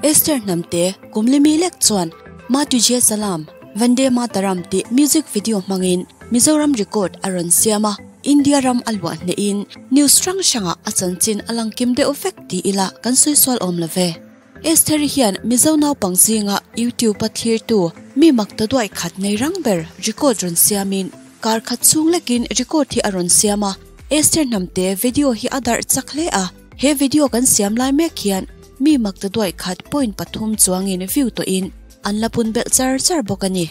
Esther Hnamte kum limi lek chuan Ma Tujhe Salaam, Vande Mataram tih music video hmangin Mizoram record a rawn siam a, India ram a luah hnehin news hrang hrangah a chanchin a lang kim deuh vek ti ila kan sawi sual awm lo ve. Estheri hian Mizo naupang zinga YouTube a thlirtu mi mak ta duai khat nei rang ber record rawn siamin kar khat chhung lekin record hi a rawn siam a, Esther Hnamte video hi a darh chak hle a, he video kan siam lai mek hian mi mak ta duai khat point pathum chuangin view tawhin an la pun belh char char bawk a ni.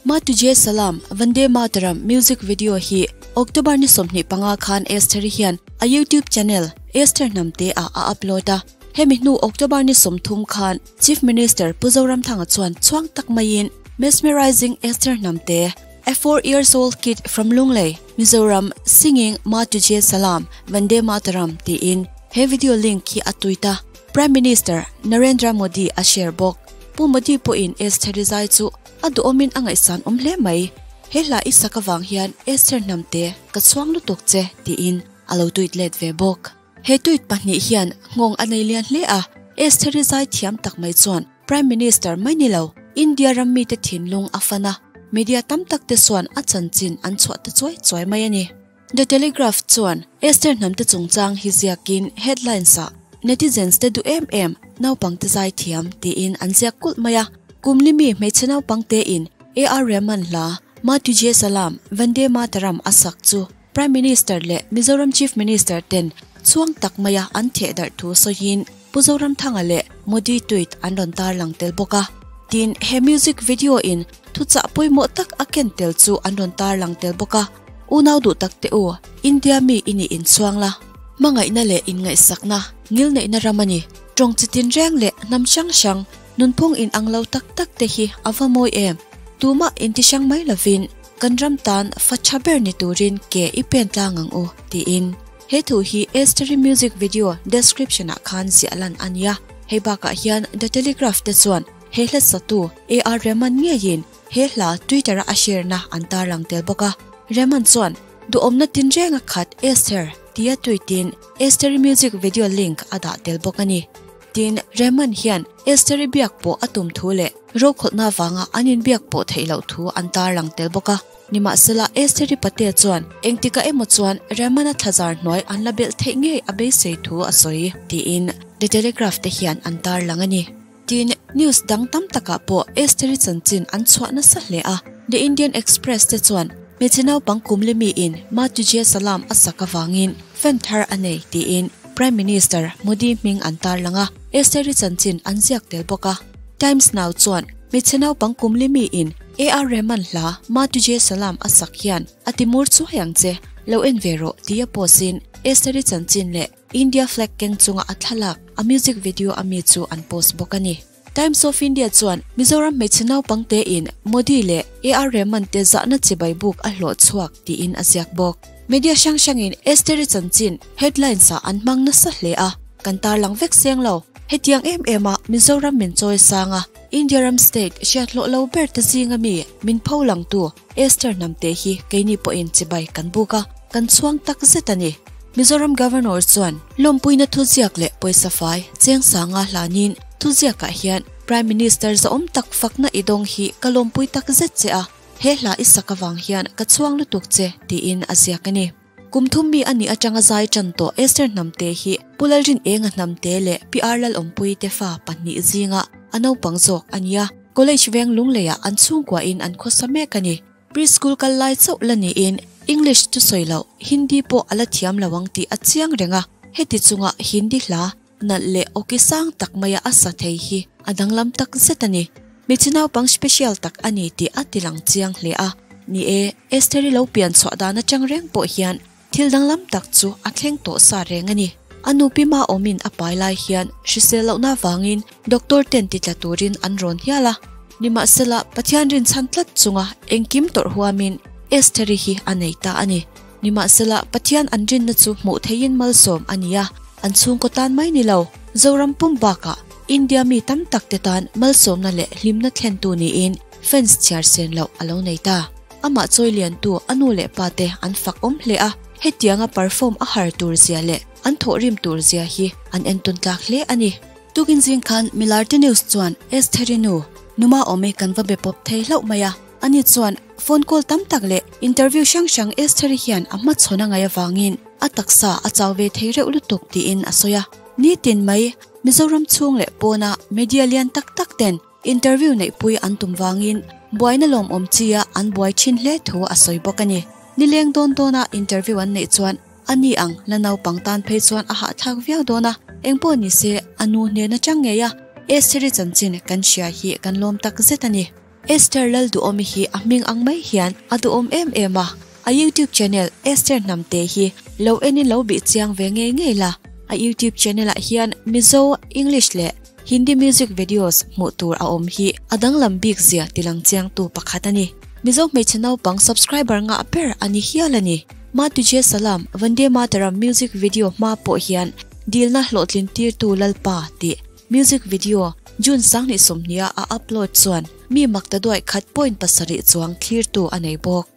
Ma Tujhe Salaam, Vande Mataram music video hi October ni 25 khan Estheri hian a YouTube channel Esther Hnamte ah a upload a. Hemi hnu October ni 30 khan Chief Minister Pu Zoramthanga chuan chhuang tak maiin Mesmerizing Esther Hnamte, a 4 years old kid from Lunglei, Mizoram singing Ma Tujhe Salaam, Vande Mataram tiin he video link hi a tweet a. Prime Minister Narendra Modi a share bawk. Pu Modi pawhin Estheri zai chu a duhawmin a ngaihsan awm hle mai. He hla i sak avang hian Esther Hnamte ka chhuang lutuk che tiin a lo tweet let ve bawk. He tweet pahnih hian nghawng a nei lian hle a, Estheri zai thiam tak mai chuan Prime Minister mai ni lo, India ram mite thinlung a fan a, media tam tak te chuan a chanchin an chhuah ta chuai chuai mai a ni. The Telegraph chuan Esther Hnamte chungchang hi ziakin headlines ah netizens te duh em em naupangte zai thiam tiin an ziak kulh mai a. Kum limi hmeichhe naupangte in AR Rahman hla Ma Tujhe Salaam, Vande Mataram a sak chu Prime Minister leh Mizoram Chief Minister ten chhuang tak maia an theh darh thu sawiin Pu Zoramthanga leh Modi tweet an rawn tarlang tel bawk a. Tin, he music video in thuchah pawimawh tak a ken tel chu an rawn tarlang tel bawk a. Unau duh tak te u, India mi i nih inchhuang la. Hmangaihna leh inngaihsakna, ngilneihna ram a ni. Tawng chi tinreng leh hnam hrang hrang, nunphung inang lo tak tak te hi a va mawi em? Tumah inti hrang mai lovin kan ram tan fa tha ber ni turin ke i pen tlang ang u, tiin. He thu hi Estheri music video description ah khan ziah lan a nia. Hei bakah hian The Telegraph te chuan he hla satu AR Rahman ngeiin he hla Twitter a a share na an tarlang tel bawk a. Rahman chuan, Duhawmna tinrenga khat Esther tia tweet in Estheri music video link a dah tel bawk a ni. Tin, Rahman hian Estheri biak pawh a tum thu leh rokhawlhna avanga an inbiak pawh theih loh thu an tarlang tel bawk a. Nimahsela, Estheri Patel chuan engtikah emaw chuan Rahman-a thlazar hnuai an la belh theih ngei a beisei thu a sawi, tiin The Telegraph te hian an tarlang a ni. Tin, news dang tam takah pawh Estheri chanchin an chhuah nasa hle a. The Indian Express te chuan hmeichhe naupang kum li miin Ma Tujhe Salaam a sak avangin fan thar a nei tiin Prime Minister Modi hming an tarlang a, Estheri chanchin an ziak tel bawk a. Times Now chuan hmeichhe naupang kum li miin AR Rahman hla Ma Tujhe Salaam a sak hian a ti mur chuai ang che, lo en ve rawh tia post in Estheri chanchin leh India flag keng chunga a thlalak a music video a mi chu an post bawk a ni. Times of India chuan Mizoram hmeichhe naupang te in Modi leh AR Rahman te zahna chibai buk a hlawh chhuak tiin a ziak bawk. Media hrang hrangin Estheri chanchin headlines ah an hmang nasa hle a, kan tarlang vek seng lo. Hetiang em em a Mizoram min chawi sang a, India ram state hriathlawh lo ber te zinga mi min pho langtu Esther Hnamte hi keini pawhin chibai kan buk a, kan chhuang tak zet a ni. Mizoram Governor chuan lawmpuina thuziak leh pawisa fai cheng sanga hlanin thuziakah hian Prime Minister zahawm tak fakna i dawng hi ka lawmpui tak zet che a, he hla i sak avang hian ka chhuang lutuk che tiin a ziak a ni. Kum thum mi a nih atanga zai tan tawh Esther Hnamte hi Pu Lalrin Enga Hnamte leh Pi Ar Lalawmpui te fa pahnih zinga a naupang zawk a nia. College veng Lungleiah an chhungkuain an khawsa mek a ni. Preschool kal lai chauh la niin English chu sawi loh, Hindi pawh a la thiam lo ang tih a chiang reng a. Heti chunga Hindi hla nalh leh awki sang tak maia a sa thei hi a danglam tak zet a ni. Hmeichhe naupang special tak a ni tih a ti lang chiang hle a. Ni e, Estheri lo pian chhuah dan atang reng pawh hian thil danglam tak chu a thleng tawh sa reng a ni. A nupi ma awmin a pai lai hian hrisel lohna vangin doctor ten ti tla turin an rawn hial a. Nimahsela, Pathian rinchhan tlat chunga engkim tawrh huamin Estheri hi a nei ta a ni. Nimahsela, Pathian an rinna chu hmuh theihin malsawm a ni a, an chhungkaw tan mai ni lo, Zoram pum bakah India mi tam tak te tan malsawmna leh hlimna thlentu niin fans chhiar sen loh a lo nei ta. Amah chawi liantu a nu leh pa te an fak awm hle a. Hetianga perform a har tur zia leh an thawhrim tur zia hi an entawn tlak hle a ni. Tukin zing khan Milarte News chuan Estheri nu, Numa Awmi kan va be pawp thei hlauh mai a. Ani chuan phone call tam tak leh interview hrang hrang Estheri hian a hmachhawn a ngaih avangin a taksa a chau ve thei reuh lutuk tiin a sawi a. Nitin mai Mizoram chhung leh pawna media lian tak tak ten Interview neihpui an tum vangin buaina lawmawm chia an buai thin hle thu a sawi bawk a ni. Nileng dawn dawna interview an neih chuan a ni ang la naupang tan phei chuan a hahthlak viau dawn a, engpawh ni se a nu hnen atang ngei a Estheri chanchin kan hria hi kan lawm tak zet a ni. Esther Lalduhawmi hi a hming ang mai hian a duhawm em em a, a YouTube channel Esther Hnamte hi lo enin lo bih chiang ve ngei ngei la, a YouTube channel ah hian Mizo, English leh Hindi music videos hmuh tur a awm hi a danglam bik zia tilang chiangtu pakhat a ni. Mizo hmeichhe naupang subscriber ngah ber a ni hial a ni. Ma Tujhe Salaam Vande Mataram music video hma pawh hian dilna hlawhtlin tirtu Lalpa tih music video June 2020 a a upload chuan mi makta duaih khat point pasarih chuang thlirtu a nei bawk.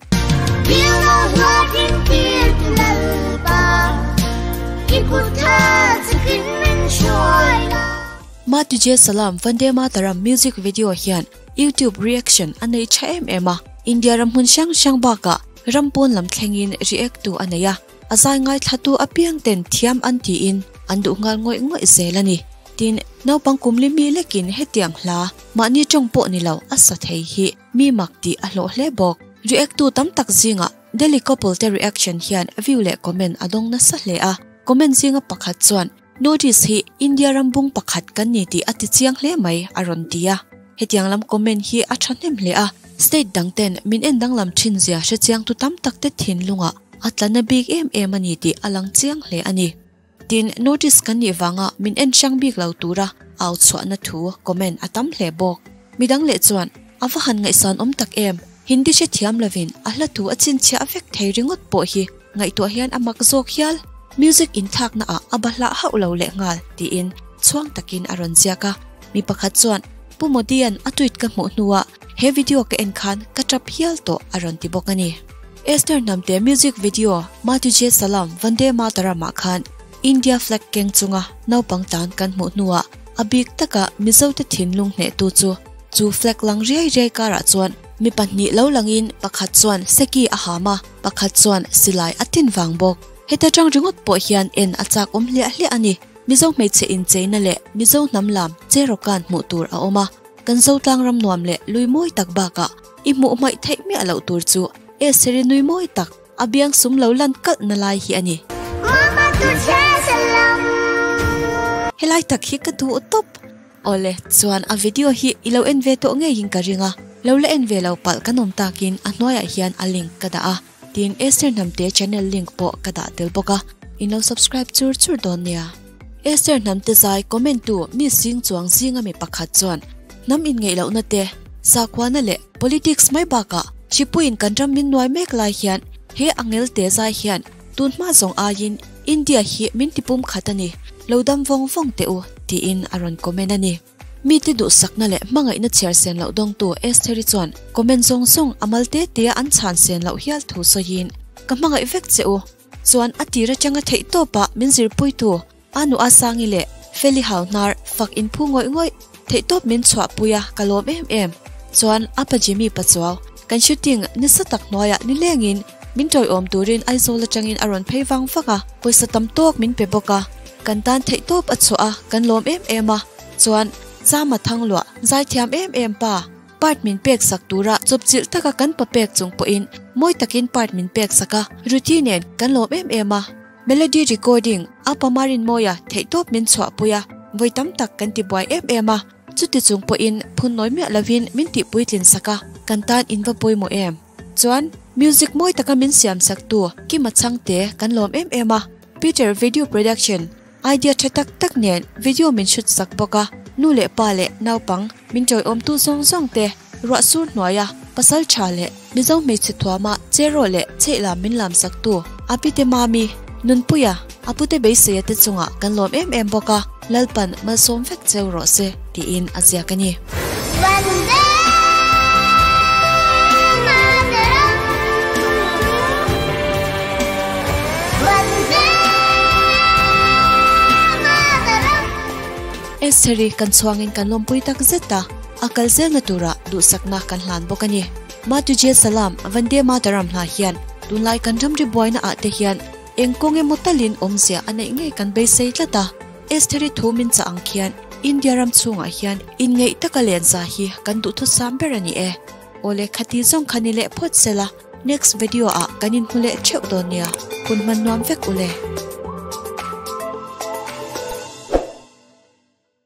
Ma Tujhe Salaam Vande Mataram music video hian YouTube reaction a nei tha em em a, India ram hmun hrang hrang bakah ram pawn lam thlengin react tu a nei a, a zai ngaithlatu apiang ten thiam an tiin an duh nghal ngawih ngawih zel a ni. Tin, naupang kum li mi lekin hetiang hla mahni tawng pawh ni lo a sa thei hi Mi mak tih a hlawh hle bawk. React tu tam tak zingah Delhi couple te reaction hian view leh comment a dawng nasa hle a. Comment zinga pakhat chuan Notice hi India ram bung pakhat kan ni tih a ti chiang hle mai a rawn ti a. Hetiang lam comment hi a thahnem hle a. State dang ten min en danglam thin zia hrechiang tu tam tak te thinlungah a tla na bik em em a ni tih a lang chiang hle a ni. Tin, notice kan nih vanga min en hrang bik lo tura au chhuahna thu comment a tam hle bawk. Midang leh chuan, A va han ngaihsan awm tak em? Hindi hre thiam lovin a hla thu a chhinchhiah vek thei ringawt pawh hi ngaihtuah hian a mak zawk hial. Music inthlakna ah a bahlah hauh lo leh nghal, tiin chhuang takin a rawn ziak a. Mi pakhat chuan, Pu Modi-a'n a tweet ka hmuh hnuah he video ka en khan ka tap hial tawh a rawn ti bawk a ni. Esther Hnamte music video Ma Tujhe Salaam Vande Mataram ah khan India flag keng chunga naupang tlan kan hmuh hnuah a bik taka Mizote thinlung hnehtu chu chu flag lang riai riai karah chuan mi pahnih lo langin pakhat chuan seki a ham a, pakhat chuan silai a tin vang bawk. Heta tang ringawt pawh hian en a chak awm hliah hliah a ni. Mizo hmeichhe incheina leh Mizo hnam lam Cherokan hmuh tur a awm a, kan Zotlang ram nuam leh lui mawi tak bakah I hmuh hmaih theih miah loh tur chu Estheri nui mawi tak a biang sum lo lan kalh na lai hi a ni. Helai tak hi ka duh tawp. Awle, chuan a video hi i lo en ve tawh ngeiin ka ring a, lo la en ve lo palh kan awm takin a hnuaiah hian a link ka dah a, tin Esther Hnamte channel link pawh ka dah tel bawk a, in lo subscribe chur chur dawn nia. Esther Hnamte zai comment tu mi sing chuang zinga mi pakhat chuan hnam inngeih lohna te, sakhuana leh politics mai bakah hripuiin kan ram min nuai mek lai hian he angel te zai hian tun hma zawng aiin India hi min ti pum khat a ni, lo dam vawng vawng teh u tiin a rawn comment a ni. Mite duhsakna leh hmangaihna chhiar sen loh dawngtu Estheri chuan comment zawng zawng a mal te tea an chhan sen loh hial thu sawiin, Ka hmangaih vek che u, Chuan a tir atanga theih tawpah min zirpuitu Anu Asangi leh Feli Hauhnar fak inphu ngawih ngawih theih tawp min chhuahpui a ka lawm em em. Chuan Apa Jimmy Pachuau kan shooting nasa tak hnuaiah nilengin min tawiawm turin Aizawl atangin a rawn phei vang vang a, pawisa tam tawk min pe bawk a, kan tan theih tawp a chhuah a kan lawm em em a. Chuan Chama Thangluah zaithiam em em pa. Part min pek sak tura chawpchilh taka kan pa pek chung pawhin mawi takin part min pek sak a, Ruthi nen kan lawm em em a. Melody recording a Pamarin mawia theihtawp min chhuahpui a, vawi tam tak kan ti buai em em a, chuti chung pawhin phun nawi miah lovin min tihpuitlin sak a, kan tan in va pawimawh em? Chuan music mawi taka min siam sak tu Kima Chhangte kan lawm em em a, Peter video production Idea tha tak tak nen video min hrut sak bawk a, nu leh pa leh naupang min tawiawmtu zawng zawng te ruah sur hnuaia pasal tha leh Mizo hmeichhe thuama cheraw leh chheihlam min lam saktu Apite Mami, Nunpuia, Apute Beiseia te chungah kan lawm em em bawk a, Lalpan malsawm vek cheu rawh se tiin a ziak a ni. Estheri kan chhuangin kan lawmpui tak zet a, a kal zelna turah duhsakna kan hlan bawk a ni. Ma Tujhe Salam, Vande Mataram hla hian tunlai kan ramri buaina ah te hian eng kawng emaw talin awmzia a neih ngei kan beisei tlat a. Estheri thu min chah ang khian India ram chhungah hian inngeih taka lenza hi kan duhthusam ber a ni e. Awle khati zawng kha ni leh phawt sela next video ah kan inhmu leh theuh dawn nia, hun hman nuam vek ule.